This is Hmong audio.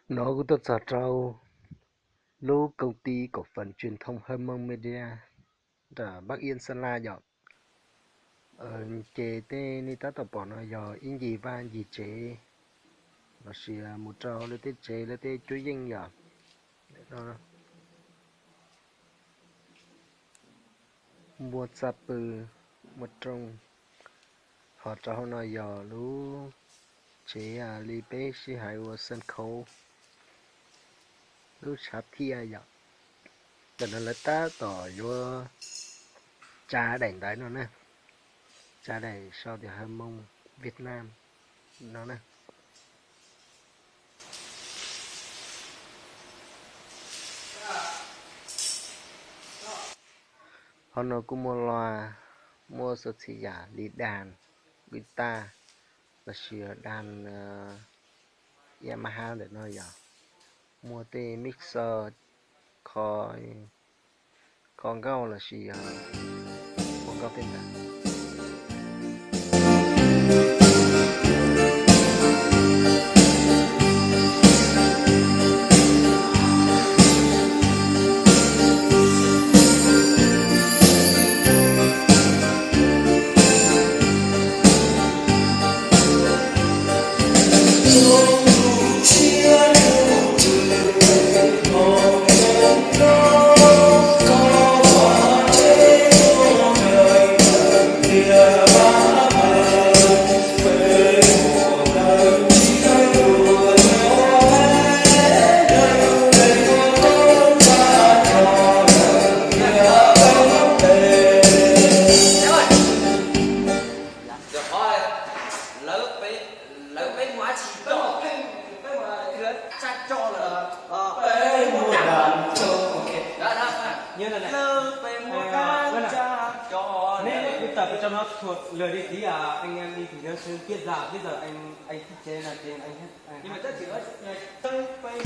No kuv tuaj txog rau lub công ty cổ phần truyền thông Hơmông Media nram Bắc Yên Sơn La yom. Ces tej nej tab tom pom no yog ib ncig vaj ncig tsev lossis mus rau lawv tej tsev lawv tej cuab yeej yom. Muaj txaj pw, muaj rooj. Ho rau hauv no yog lub tsev li peb sib hais ua sân khấu, lub tshav thiaj yom. Ntawm no lawv tab tom yuav tsa daim ntawv no na, tsa daim sau tias Hơmông Việt Nam no na. Hauv no kuj muaj loa, muaj xov txhim yam li đàn guitar lossis đàn Yamaha ntawm no yog, muaj tej mixer, kho, kho nkauj lossis yog ua nkauj tej ntawd. Lawv peb mus dab tsi, peb mus, lawv tsa tso lawm. Peb mus dab tso. Lawv peb mus dab tsa tso. Nếu, nếu, nếu tập ở trong đó thuộc lượt đi tí à, anh em đi thì nó sẽ tiết ra, bây giờ anh anh thiết chế là trên anh hết. Nhưng mà chắc chỉ nói, ờ, lawv peb